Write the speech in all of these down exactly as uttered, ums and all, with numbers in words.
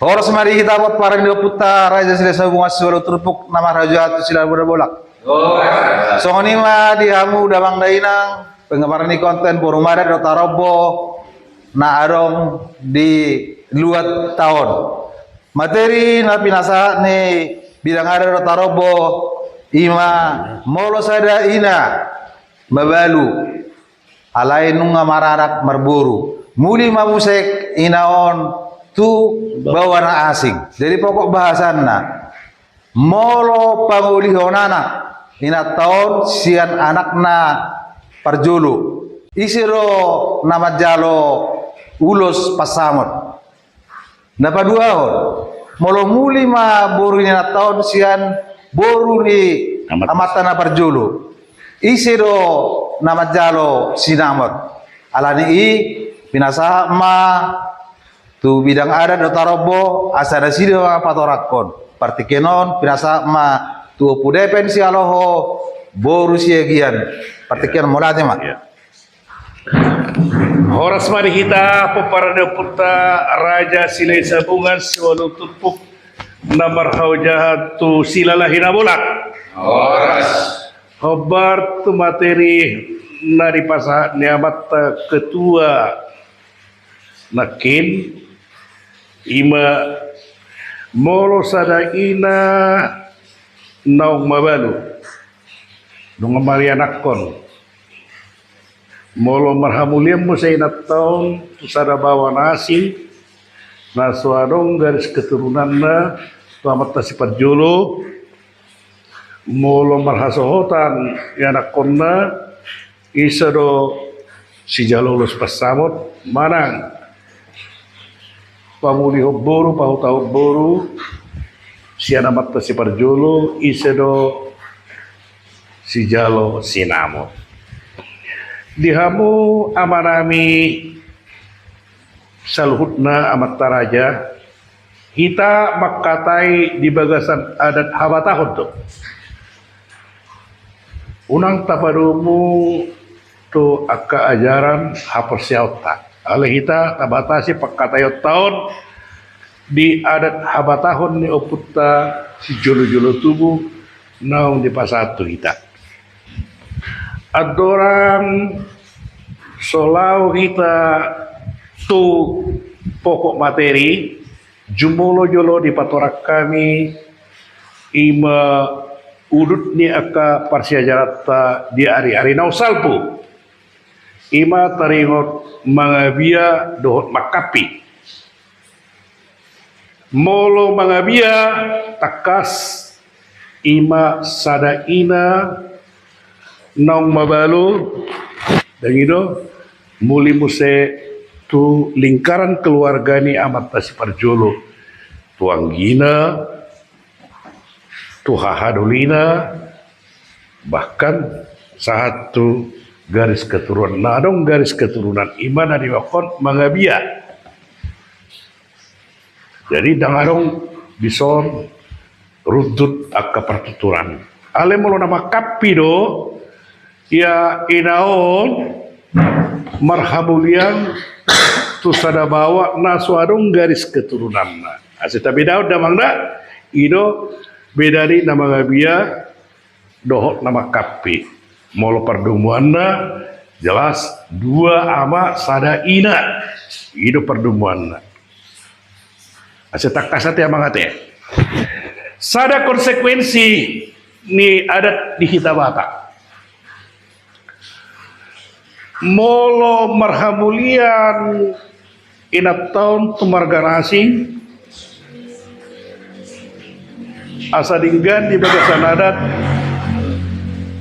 Horas ma di hita pomparan ni ompunta Raja Silahisabungan siualu turpuk na marhajat tu Silalahi Nabolak. Songon i ma di hamu damang dainang penggemar ni konten Forum Adat dohot Tarombo na adong di luatta on. Materi na pinasahat ni bidang adat dohot tarombo i ma molo sada ina mabalu alai nunga maranak marboru, muli ma muse ina on tu baoa na asing. Jadi pokok bahasanna, molo pangolihon anak inanta on sian anakna parjolo, ise do na manjalo ulos pansamot? Na paduahon, molo muli ma boru ni inanta on sian boru ni amanta na parjolo, ise do na manjalo sinamot? Alani i pinasahat ma tu bidang adat dohot tarombo asa nasida ma patorangkon. Partingkian on pinasahat ma tu Ompu Depen Sialoho boru Siagian. Partingkian, mauliate ma. Horas ma di hita pomparan ni ompunta Raja Silahisabungan siualu turpuk na marhajat tu Silalahi Nabolak. Horas. Hombar tu materi na dipasahat ni amanta ketua nangkin, i ma molo sada ina naung mabalu, nunga marianakhon, molo marhamulian muse inanta on tu sada baoa na asing na so adong garis keturunanna tu amanta siparjolo, molo marhasohotan ianakhonna, ise do sijalo ulos pansamot manang pamulihon boru, pahutahon boru sian amanta siparjolo, ise do sijalo sinamot? Di hamu amanami saluhutna, amanta raja, hita mangkatai di bagasan adat habatahon do. Unang tapadomu tu angka ajaran haporseaonta. Alai hita tabatasi pangkataionta on di adat habatahon ni ompunta sijolojolo tubu naung dipasahat tu hita. Andorang so laho hita tu pokok materi, jumolo jolo dipatorang hami i ma udut ni angka parsiajaranta di ariari naung salpu, i ma taringot mangabia dohot mangkappi. Molo mangabia, tangkas i ma sada ina naung mabalu, dang i do, muli muse tu lingkaran keluarga ni amanta siparjolo, tu anggina, tu hahadolina, bahkan sahat tu garis keturunan. Na adong garis keturunan i ma na didokhon mangabia. Jadi dang adong dison runtut angka partuturan. Alai molo na mangkappi do, ia ina on marhamulian tu sada baoa na so adong garis keturunanna. Asa tabedahon damang da, i do beda ni na mangabia dohot na mangkappi. Molo pardomuanna jelas dua ama sada ina, i do pardomuanna. Asa tangkas ate amang ate. Sada konsekuensi ni adat di hita Batak. Molo marhamulian inanta on tu marga na asing, asa denggan di bagasan adat,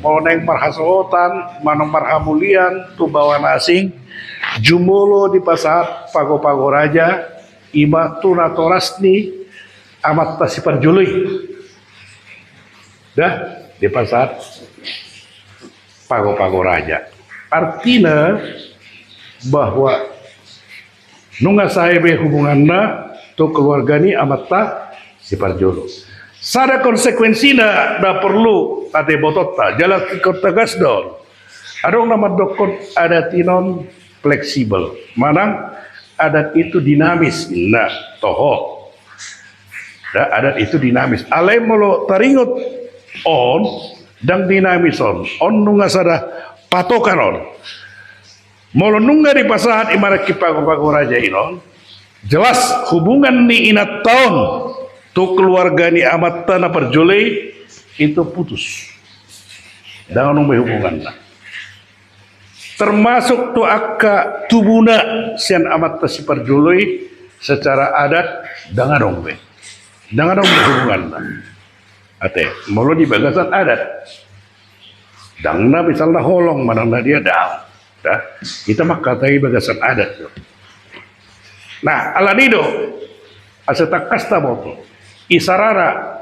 molo naeng marhasohotan manang marhamulian tu baoa na asing, jumolo dipasahat pagopago raja, i ma tu natoras ni amanta siparjolo i. Da, dipasahat pagopago raja. Artina bahwa nunga sae be hubunganna tu keluarga ni amanta siparjolo. Sada konsekuensina na porlu ate botonta, jala ingkon tagas do on. Adong na mandokhon adat i on fleksibel, manang adat itu dinamis, na toho. Adat itu dinamis. Alai molo taringot on, ndang dinamis on. On nunga sada patokan on. Molo nunga dipasahat i maranggi pago-pago raja i non, jelas hubungan ni inanta on tu keluarga ni amanta na parjolo i itu putus. Ndang adong be hubunganna. Termasuk tu angka tubuna sian amanta si parjolo i secara adat ndang adong be. Ndang adong be hubunganna. Ate, molo di bagasan adat. Ndang na misalna holong manang na dia, ndang. Hita mangkatai bagasan adat do. Nah, alani do asa tangkas taboto. Isarana,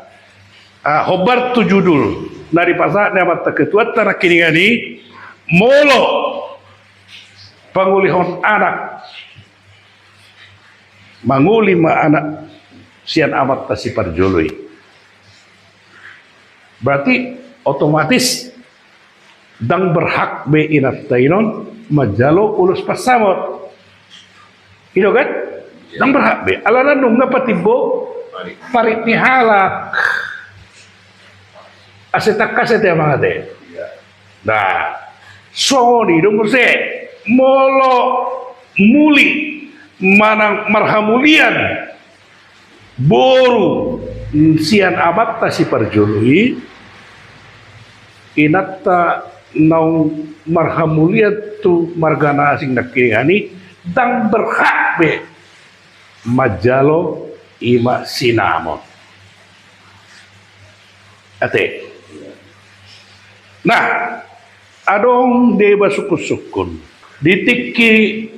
ah, hombar tu judul na dipasahat ni amanta ketuanta nangkiningan i, molo pangolihon anak, mangoli ma anak sian amanta si parjolo i. Berarti otomatis ndang berhak be inanta i non manjalo ulos pansamot. I do kan? Ndang berhak be. Alana nunga patimbo parit ni halak. Asa tangkas ate amang ate. Nah, songon i do muse molo muli manang marhamulian boru sian amanta si parjolo i, inanta naung marhamulian tu marga na asing nangkiningan i ndang berhak be manjalo i ma sinamot. Ate. Nah, adong deba sungkun-sungkun. Di tingki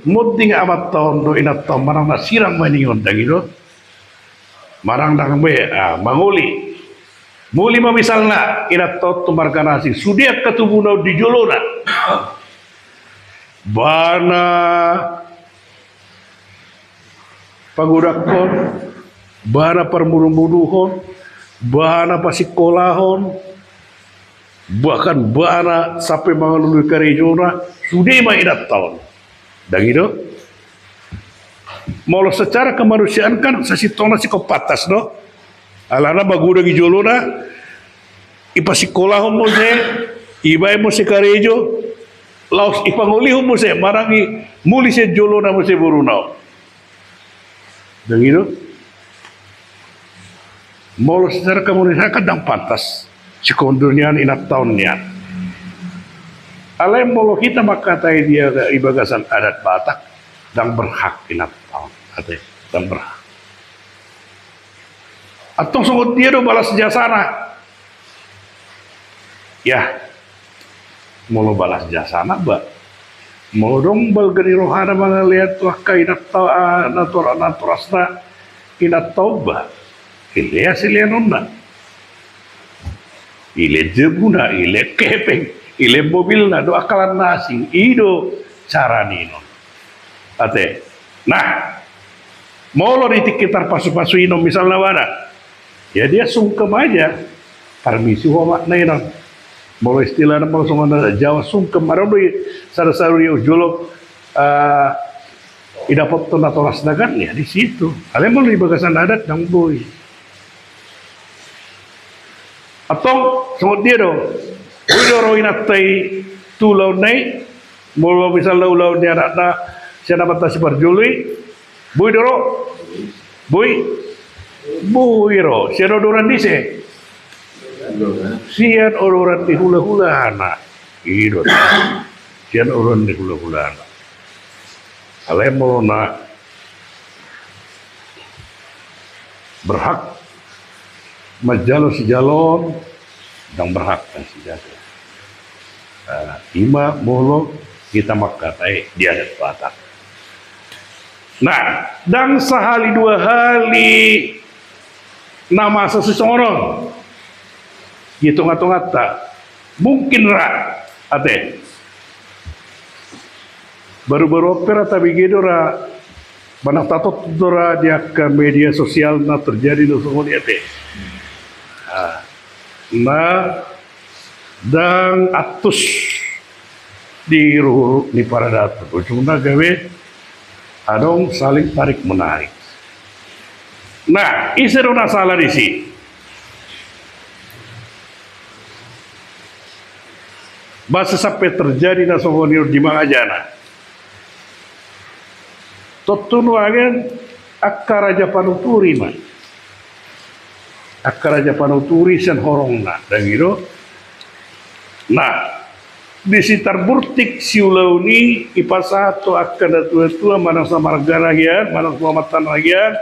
munding amanta on dohot inanta on manang na sirang ma ningon, ndang i do. Manang ndang be, ah, mangoli. Muli ma misalna inanta on tu marga na asing. Sude angka tubuna on di jolona. Ba na pagodangkon, ba na parmudu-muduhon, ba na pasikkolahon, bahkan ba na sampe mangalului karejona, sude ma inanta on. Ndang i do? Molo secara kemanusiaan kan sasintongna singkop pantas do. Alana magodang i jolona, ipasikkolahon muse, ibaen muse karejo, laos ipangolihon muse, manang i muli sian jolona muse boruna on. Ndang i do? Molo secara kemanusiaan kan ndang pantas. Sikondo nian inanta on nian. Alai molo hita mangkatai dia i bagasan adat Batak, ndang berhak inanta on. Ate, ndang berhak. Antong songon dia do balas jasana? Ya, molo balas jasana ba, molo adong balga ni rohana mangalean tu angka inanta, ah, nator-, natorasna inanta on ba, dilea sileanonna. Dilea jabuna, dilea kepeng, dilea mobilna, dohot angka na asing, i do cara ni on. Ate. Nah, molo di tingki tarpasu-pasu i non misalna bana, ya dia sungkem aja. Parmisi ho ma na i non. Molo istilahna molo songon na Jawa sungkem, adong do i sada-sada di jolo, ah, idapothon natorasna kan, ya di situ. Alai molo di bagasan adat ndang boi. Antong songon dia do? Boi do ro inanta i tu ulaonna i, molo misalna ulaon ni anakna sian amanta si parjolo i, boi do ro? Boi? Boi ro. Sian odoran ni ise? Sian odoran ni hula-hulana. I do. Sian odoran ni hula-hulana. Alai molo na berhak manjalo sijaloon, ndang berhak na sijaloon. Nah, i ma molo hita mangkatai di adat Batak. Nah, ndang sahali dua hali na masa sisongon on di tonga-tonganta. Mungkin ra, ate. Baru-baru on pe ra tabege do ra, manang tatonton do ra di angka media sosial na terjadi do songon i, ate. Ah, na ndang antus di ruhut ni paradaton. Ujungna gabe adong saling tarik menarik. Nah, ise do na sala disi? Boasa sampe terjadi na songon i di mangajana? Tontu nuaeng angka raja panuturi ma. Angka raja panuturi sian horongna, dang i do? Nah, disi tarburtik siulaon i, ipasahat tu angka natuatua, manang samarga na hian, manang tu amanta na hian,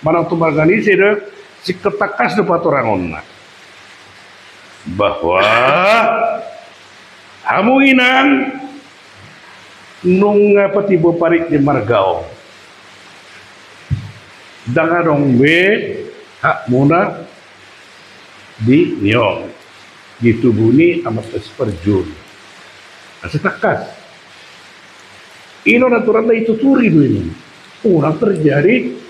manang tu marga ni ise do, singkop tangkas do patorangonna. Bahwa hamu inang nunga patimbo parik ni marga on, ndang adong be hakmuna di nion, di tubu ni amanta si parjolo. Asa tangkas. I do na aturanna, dituturi do i. Unang terjadi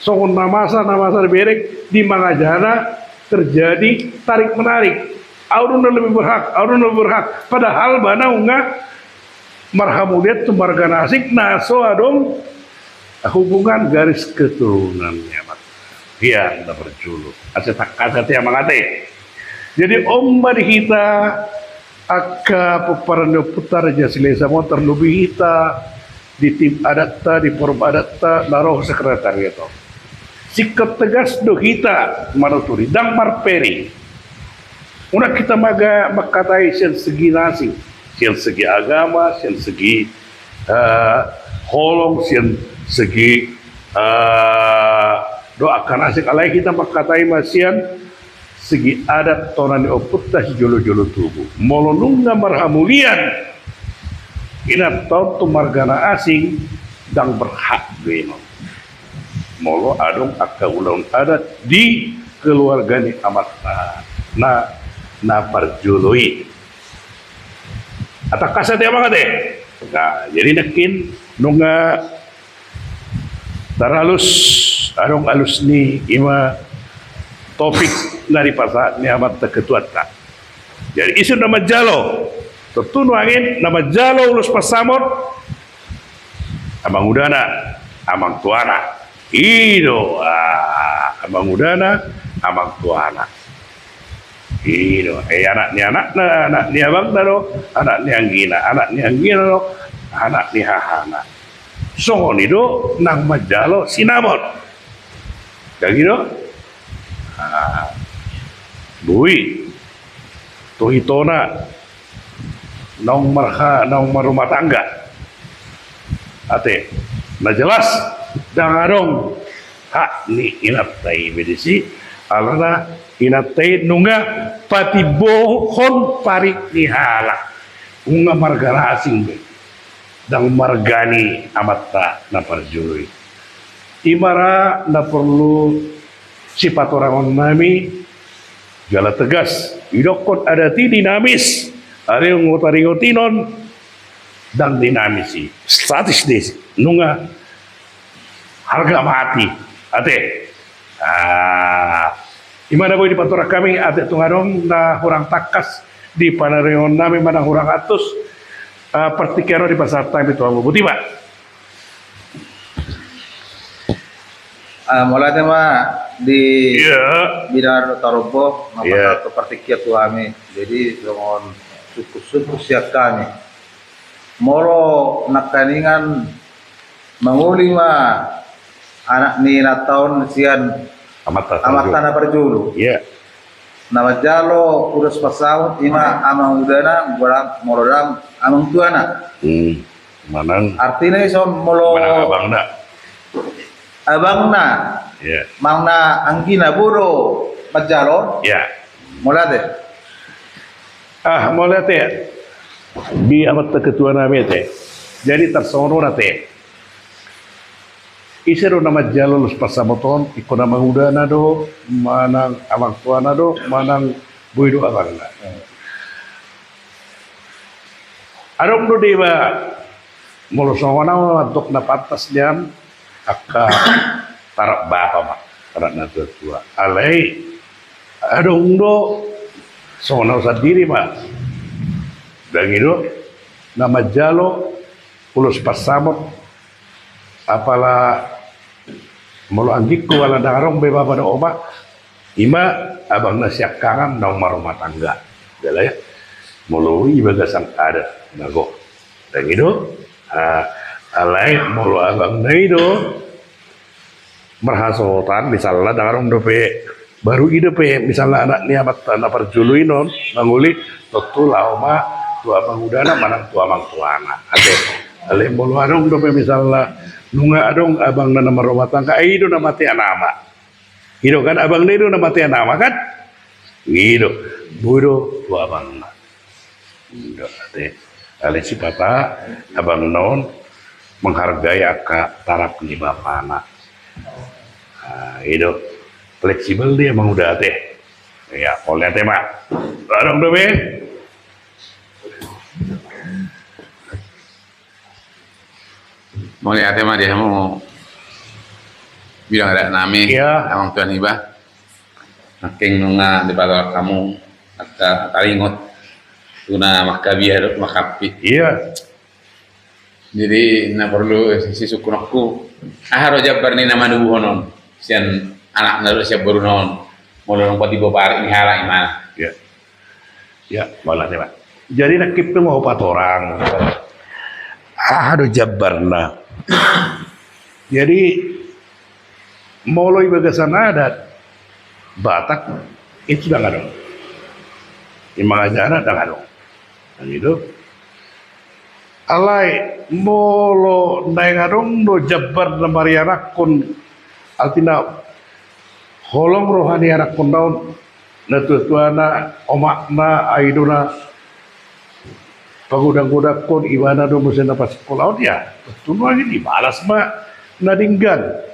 songon na masa, na masa berek di mangajana terjadi tarik menarik. Au do na lebih berhak, au do na lebih berhak. Padahal ibana nunga marhamulian tu marga na asing, na so adong hubungan garis keturunan ni amanta. Ia na parjolo. Asa tangkas ate amang ate. Jadi on ma di hita angka pomparan ni ompunta Raja Silahisahon, terlebih hita di tim adatta, di forum adatta, na ro sekretariat on. Singkop tegas do hita manuturi, ndang marperi. Unang hita maga mangkatai sian segi na asing, sian segi agama, sian segi, eh, holong, sian segi, eh, do angka na asing, alai hita mangkatai ma sian segi adat tona ni ompunta sijolojolo tubu. Molo nunga marhamulian inanta on tu marga na asing, ndang berhak do i on. Molo adong angka ulaon adat di keluarga ni amanta na, na parjolo i. Asa tangkas ate amang ate. Nah, jadi nangkin nunga taralus, adong alus ni i, ima topik na dipasahat ni amanta ketuanta. Jadi ise na manjalo, tontu nuaeng na manjalo ulos pansamot, amangudana, amangtuana. I do, ah, amangudana, amangtuana. I do, eh, anak ni anakna, anak ni abangna do, anak ni anggina, anak ni anggina do, anak ni hahana. Songon i do nang manjalo sinamot. Dang i do? Ah, boi tu itona naung marha-, naung marrumah tangga. Ate, na jelas, ndang adong hak ni inanta i be disi, alana inanta i nunga patimbohon parik ni halak. Nunga marga na asing be. Ndang marga ni amanta na parjolo i. Ima ra na porlu sipatorangon nami, jala tegas idokkon adat i dinamis, alai dung taringot i non, ndang dinamis i, statis disi, nunga harga mati, ate. Ah, ima na boi dipatorang hami, ate, tung adong na hurang tangkas di panaringoton nami manang hurang antus, ah, partingkian on dipasahat hami tu hamu. Boti ma. Ah, mauliate ma di, iya, bidang na tarombo, iya, mapasahat partingkian tu hami. Jadi songon sungkun-sungkun sian hami. Molo nangkiningan mangoli ma anak ni inanta on sian amanta, amanta na parjolo. Iya. Na manjalo ulos pansamot ima amangudana, molo ndang, molo ndang amangtuana. Hmm. Manang, artina ison molo manang abangna. Abangna. Iya. Manang anggina, boi do manjalo. Iya. Mauliate. Ah, mauliate. Di amanta ketua nami, ate. Jadi tarsongon on, ate. Ise do na manjalo ulos pansamot on, ingkon amangudana do, manang amangtuana do, manang boi do abangna. Adong do deba, molo songon au ma mandok na pantas nian, angka tarap bapa ma, tarap natuatua. Alai adong do songon au sandiri ma, dang i do, na manjalo ulos pansamot, apala Molo anggingku ala ndang adong be bapa dohot oma, ima abang na siangkangan naung marrumah tangga. Jala ya, molo i bagasan adat na gok. Ndang i do. Ah, alai molo abang na i do marhasohotan, misalna ndang adong dope, baru i dope misalna anak ni amanta na parjolo i non mangoli, tontu laho ma tu amangudana manang tu amangtuana. Ate, alai molo adong dope misalna nunga adong abangna na marrumah tangga, ai i do na matean ama. I do kan, abangna i do na matean ama kan? I do, boi do tu abangna. I do, ate. Alai sipata abangna on menghargai angka taraf ni bapana. Ah, i do, fleksibel dia manguda, ate. Ia, mauliate ma. Adong dope. Mauliate ma di hamu bidang adat nami, ia, amang tuan iba. Nangkin nunga dipatorang hamu angka taringot tu na mangkabiar dohot mangkampit. Ia. Jadi na porlu sisungkunonku, aha do jambar ni na manubuhon on sian anakna dohot sian boruna on, molo dung patimbo parik ni halak imana. Ia. Ya, mauliate ma. Jadi nangkin pe ma hupatorang aha do jambarna. Jadi molo i bagasan adat Batak, itu ndang adong. I mangajana ndang adong. Kan itu. Alai molo naeng adong do jambar na marianakkon, artina holong roha ni anakkonna on, natuatuana, omakna, ai do na pagodanggodangkon, ibana do muse na pasikola on, ya tontu nuaeng dibalas ma na denggan.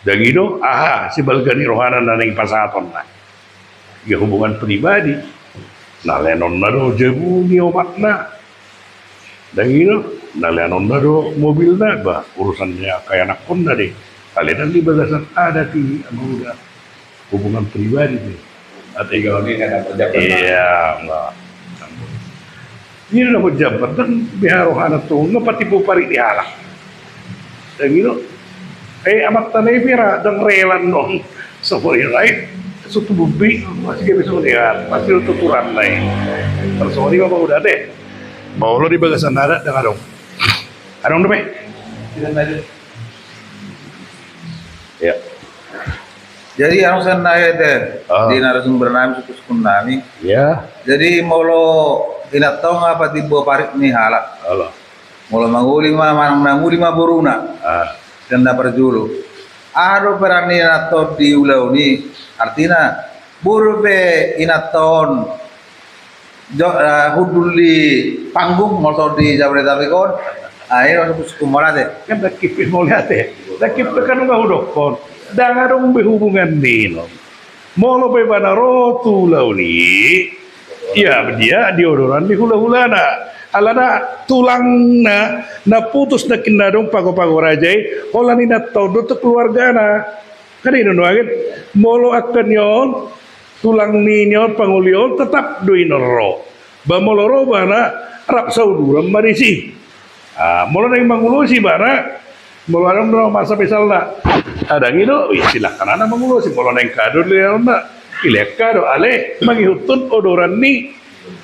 Ndang i do, aha sibalga ni rohana na naeng pasahatonna? Ia hubungan pribadi. Na leanonna do jabu ni omakna. Ndang i do, na leanonna do mobilna, bah, urusan ni angka ianakkonna do i. Alai ndang di bagasan adat i, amang uda. Hubungan pribadi do i. Ate, i do. Ia, bah. I do na jambar, ndang beha rohana tu, nunga patimbo parik ni halak. Ndang i do. Eh, amanta na i pe ra ndang rela non. Songon i ra i, so tubu be, masih gabe songon i, pasti do tuturanna i. Songon i ma, amang uda, ate. Molo di bagasan adat ndang adong. Adong dope? Ia. Jadi adong sian nai, ate, di narasumber nami, sungkunsungkun nami. Ia. Jadi molo inanta on nunga patimbo parik ni halak, molo mangoli ma manang na muli ma boruna sian na parjolo, aha do peran ni inanta on di ulaon i? Artina boi dope inanta on jo, eh, hundul di panggung, molo songon di Jabodetabek on. Ah, i do sungkunsungkun, mauliate. Kan nangkin pe, mauliate, nangkin pe kan nunga hudokkon, ndang adong be hubungan ni i non. Molo pe ibana ro tu ulaon i, ia dia diodoran ni hulahulana. Alana tulangna na putus nangkin na adong pagopago raja i, holan inanta on do tu keluargana. Kan i do nuaeng, molo angka ni on, tulang ni, ni on, pangoli on, tetap do i non ro. Ba molo ro ibana, rap sauduran ma disi. Ah, molo naeng mangulosi ibana, molo adong do masa misalna, ah, ndang i do, i, silahkan hamu mangulosi, molo naeng kado leanonna, i lean kado, alai mangihuthon odoran ni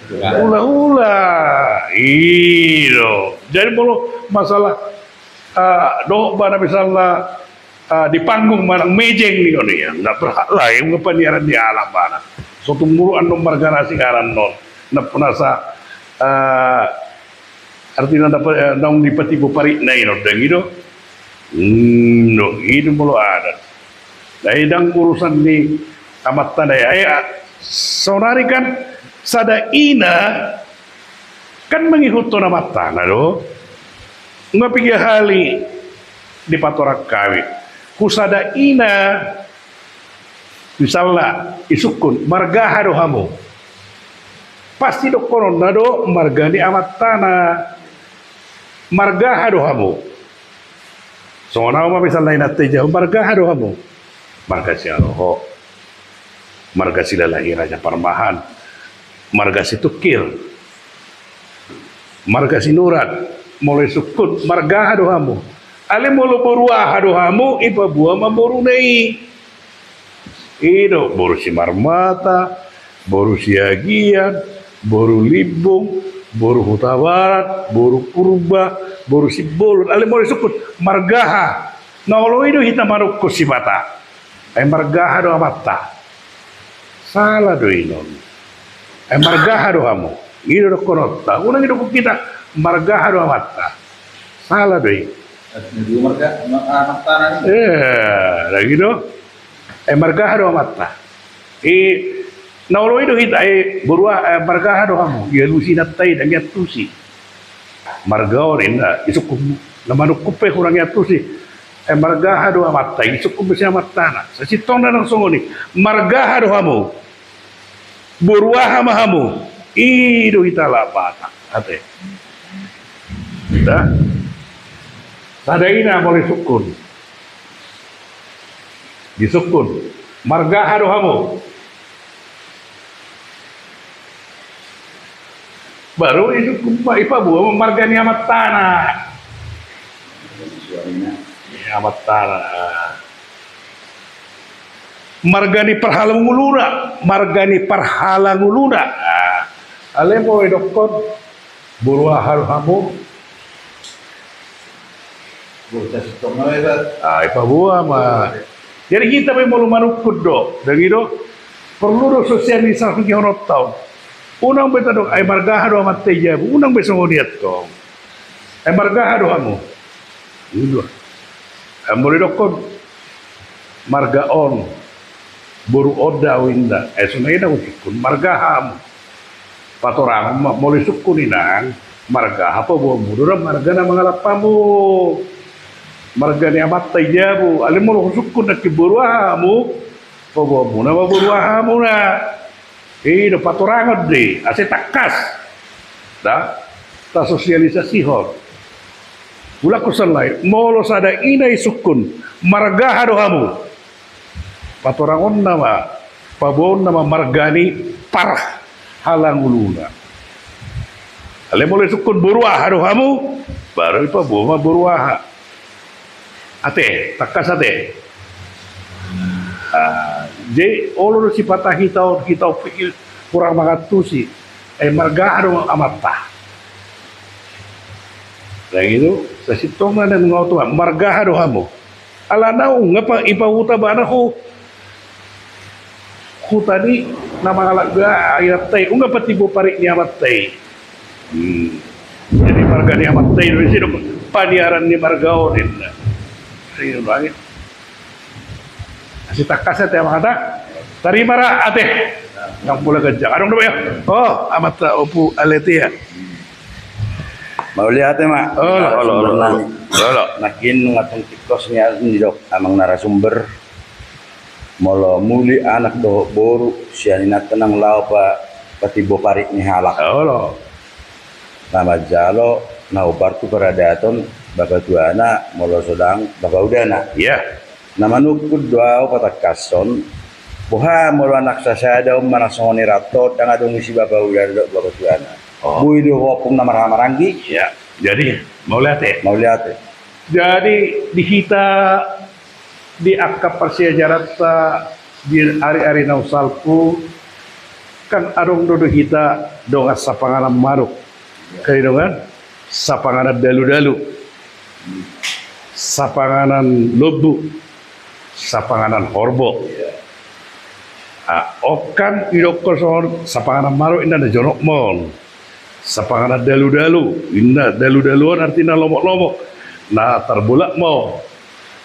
hulahula. I do. Jadi molo masalah, ah, dohot ibana misalna, ah, di panggung manang mejeng ni on, ia nunga berhak lagi nunga paniaran ni halak ibana. So tung molo annon marga na asing aranna on, na nasa, ah, artina na pa-, eh, naung dipatimbo parikna i non, ndang i do. Hmm, do, i do molo adat. Ai ndang urusan ni amanta na i, ai, ah, saonari kan sada ina kan mangihuthon amantana do. Nunga piga hali dipatorang hami, tu sada ina, misalna, isungkun, marga aha do hamu? Pasti dohononna do marga ni amantana. Marga aha do hamu? Songon ahu ma misalna, inanta i jaha, marga aha do hamu? Marga Siaroho, marga Silalahi Raja Parmahan, marga Situngkir, marga Sinurat. Molo isungkun, marga aha do hamu? Alai molo boru aha do hamu, ipaboa ma boruna i. I do boru Simarmata, boru Siagian, boru Limbung, boru Hutabarat, boru Purba, boru Simbolon. Alai molo disungkun, marga aha? Na olo i do hita manungkun sipata. Ai marga aha do amanta? Sala do i non. Ai marga aha do hamu? I do dohononta. Unang i dohonon hita, marga aha do amanta? Sala do i. Marga, ma-, amanta na ni. Eh, lagi do. Ai marga aha do amanta? I, na olo i do hita, ai boru aha, ai marga aha do hamu? Dialusi inanta i, ndang iantusi. Marga on inna, disungkun, na manungkun pe hurang iantusi. Ai marga aha do amanta, disungkun pe sian amantana. Sasintongna nang songon i. Marga aha do hamu? Boru aha ma hamu? I do hita halak Batak. Ate. Da. Sada i na molo disungkun. Disungkun. Marga aha do hamu? Baru disungkun ma, ipaboa ma marga ni amantana. Ni amantana. Marga ni parhalanguluna, marga ni parhalanguluna. Ah, alai molo didokkon, boru aha do hamu? Ah, ipaboa ma. Jadi hita pe molo manungkun do, ndang i do, porlu do sosialisasi hon tong. Unang be tadok, ai marga aha do amanta i jabu, unang be songon i tong. Ai marga aha do hamu? Ido. Ai molo didokkon, marga on, boru on do au inna. Ai songon i na husungkun, marga aha hamu? Patorangon ma, molo disungkun inang, marga aha paboaonmu do ra marga na mangalap hamu. Marga ni amanta i jabu, alai molo husungkun nangkin boru aha hamu, paboaonmuna ma boru aha hamuna. I do patorangon do i, asa tangkas. Da, tasosialisasihon. Ulak husallai, molo sada i na disungkun, marga aha do hamu? Patorangonna ma, paboaonna ma marga ni parhalanguluna. Alai molo disungkun boru aha do hamu, baru ipaboa ma boru aha. Ate, tangkas ate. Ah, jadi olo do sipata hita on, hita on pe hurang mangantusi. Ai marga aha do amanta? Ndang i do, sasintongna nunga oto, marga aha do hamu? Alana nunga pa, ipahuta ibana ho. Huta ni na mangalap inanta i, nunga patimbo parik ni amanta i. Hmm. Jadi marga ni amanta i do, disi do paniaran ni marga on inna. Asa tangkas ate amanta. Tarima ra ate. Ndang pola ganjang. Adong do ba ya? Oh, amanta Ompu Aletea. Mauliate ma. Olo, olo, olo, olo. Olo. Nangkin nunga tung tingkos ni adat ni dok amang narasumber. Molo muli anak dohot boru, sian inanta nang laho pa, patimbo parik ni halak. Olo. Na manjalo na hombar tu paradaton bapatuana, molo so ndang bapaudana. Iya. Na manungkun do au patangkashon, boha molo anak sasada on manang songon i ranto, ndang adong i si bapaudana dohot bapatuana. Oh. Boi do ho ompung na marhahamaranggi. Iya. Jadi, mauliate. Mauliate. Jadi, di hita di angka parsiajaranta di ari-ari na salpu, kan adong do di hita dongan sapanganan manuk. Kan i dongan sapanganan dalu-dalu, sapanganan lombu, sapanganan horbo. Ah, on kan didokkon songon sapanganan manuk inna na jonok ma on. Sapanganan dalu-dalu, inna dalu-dalu on artina lomok-lomok. Na tarbolak ma on.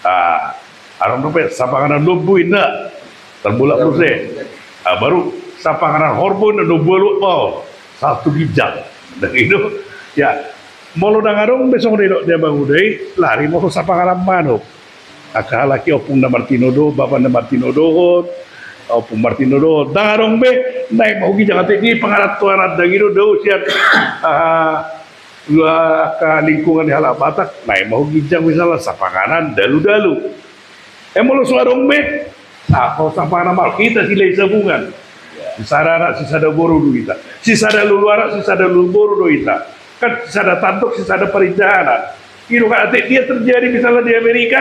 Ah, adong dope sapanganan lombu inna. Tarbolak muse. Ah, baru sapanganan horbo inna na bolak ma on. Sahat tu ginjang. Ndang i do. Ya, molo ndang adong be songon i didok ni amang uda i, lari ma ho sapanganan manuk. Angka halak i ompung na martinodohon, bapa na martinodohon, ompung martinodohon. Ndang adong be, naeng ma ho ginjang ate di pangarantoan an, ndang i do dao sian, ah, angka lingkungan ni halak Batak, naeng ma ho ginjang misalna sapanganan dalu-dalu. Eh, molo so adong be, ah, ho sapanganan manuk, hita silehon sabungan. Sisada anak, sisada boru do hita. Sisada lulu anak, sisada lulu boru do hita. Kan sisada tandok, sisada parindahan. Ido kan ate dia terjadi misalnya di Amerika.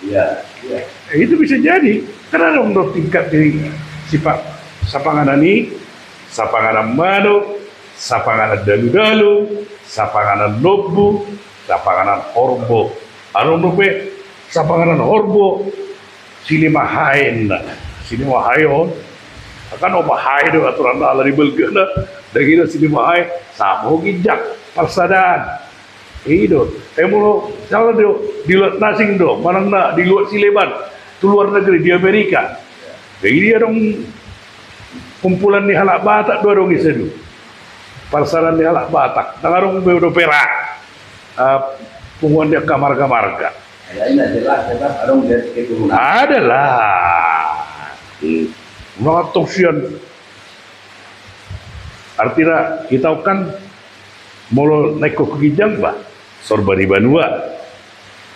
Iya, iya. Eh, itu bisa jadi. Karena dong do tingkat di sipa-, sapanganan i, sapanganan manuk, sapanganan dalu-dalu, sapanganan lombu, sapanganan horbo. Adong dope sapanganan horbo, silima hae na. Silima hae on. Kan opat hae do aturan ala di balga na. Dagingna silima hae, sama ho ginjang, parsadaan. I do. Eh, molo, misalna do, di luat na asing do, manang na di luat sileban, tu luar negeri, di Amerika. Jadi dia dong kumpulan ni halak Batak do adong i sadia. Parsadaan ni halak Batak. Ndang adong be dope ra, ah, punguan di angka marga-marga. Ya, ini jelas, ya, Pak. Adong garis keturunan. Adalah. Hmm. Mangantong sian. Artina, hita on kan molo naeng ho ginjang, bah, sorba ni banua.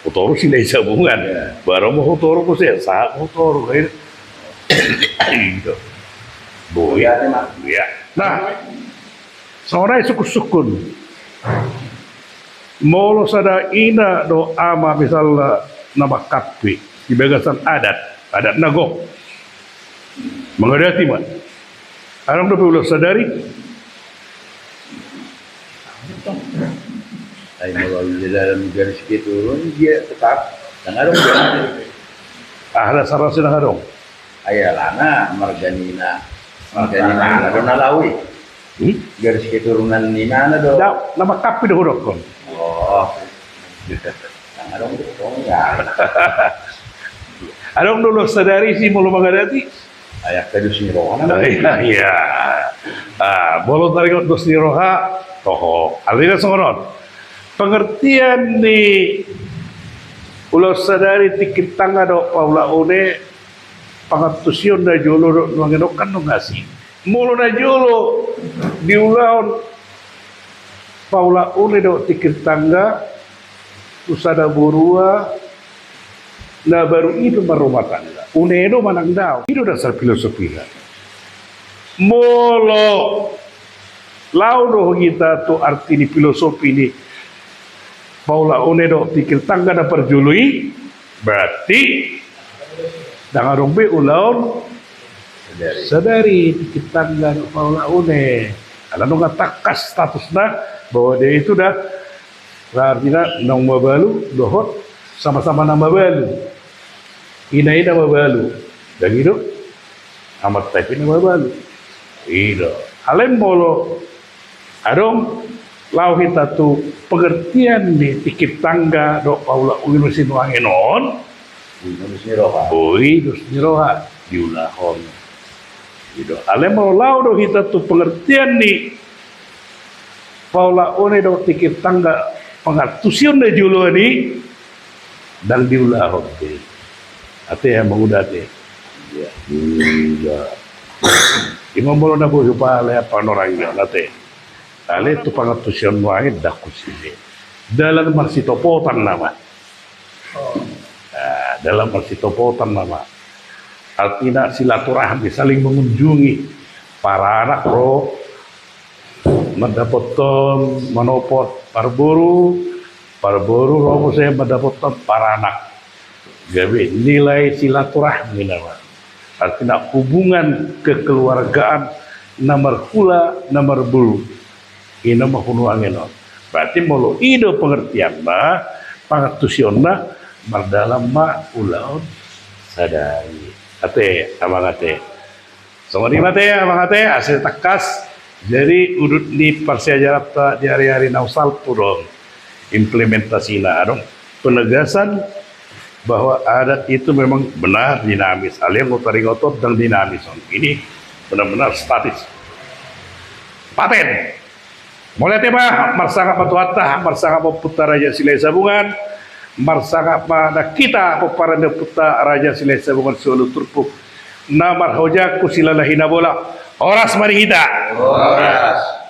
Hutoru Silahisabungan. Iya. Baru ma hutoru muse, sahat ma hutoru, kan? Iya. Boi. Iya, Mak. Iya. Nah, songon i sungkun-sungkun. Molo sada ina dohot ama misalna na mangkapi di bagasan adat, adat na gok. Mangadati ma. Adong dope ulaon sadari? Ai molo di dalam garis keturunan dia tetap, ndang adong dia. Ah, dasar nasi ndang adong. Ai alana marga ni ina, marga ni ina, adong na laho i. Hmm? Garis keturunan ni ina na do. Da, na mangkapi do hudokkon. Oh. Ndang adong do, oh, ya. Adong do ulaon sadari si molo mangadati. Ai angka dos ni roha na. Iya, iya. Ah, molo taringot dos ni roha, toho. Artina songon on. Pengertian ni ulaon sadari, tingkir tangga dohot paula une, pangantusion na jolo dohot nuaeng on kan nunga asing. Molo na jolo diulahon paula une dohot tingkir tangga tu sada borua na baru i pe marrumah tangga. Une do manang daong. I do dasar filosofina. Molo laho do hita tu arti ni filosofi ni paula une dohot tingkir tangga na parjolo i, berarti ndang adong be ulaon sadari, tingkir tangga dohot paula une. Ala nunga tangkas statusna bahwa dia itu dah, artina naung mabalu dohot sama-sama na mabalu. Ina i na mabalu. Dang i do? Amanta i pe na mabalu. I do. Alai molo adong laho hita tu pengertian ni tingkir tangga dohot paula une sinuangen on. Boi dos ni roha. Boi dos ni roha. Diulahon. I do. Alai molo laho do hita tu pengertian ni paula une dohot tingkir tangga pangantusion na joloan i, ndang diulahon be. Ate, amang uda ate. Iya. Iya. Ima molo na boi hupalea panorang i on ate. Alai tu pangantusion nuaeng ndang husini. Dalan marsitopotan nama. Nah, dalan marsitopotan nama. Artina silaturahmi, saling mengunjungi. Paranak ro mandapothon, manopot parboru, parboru ro muse mandapothon paranak. Gabe nilai silaturahmi nama. Artina hubungan kekeluargaan na marhula na marboru. I nama hunuangen on. Berarti molo i do pengertianna, pangantusionna, mardalan ma ulaon sadari. Ate, amang ate. Songon i ma ate, amang ate, asa tangkas. Jadi udut ni parsiajaranta di ari-ari na salpu do on implementasina, adong penegasan bahwa adat itu memang benar dinamis. Alai anggo taringot on ndang dinamis on. Ini benar-benar statis. Paten. Mauliate ma, marsangap ma Tuhanta, marsangap ma Ompunta Raja Silahisabungan, marsangap ma nang hita pomparan ni Ompunta Raja Silahisabungan siualu turpuk na marhojangku silalahi na bolak. Horas ma di hita. Horas.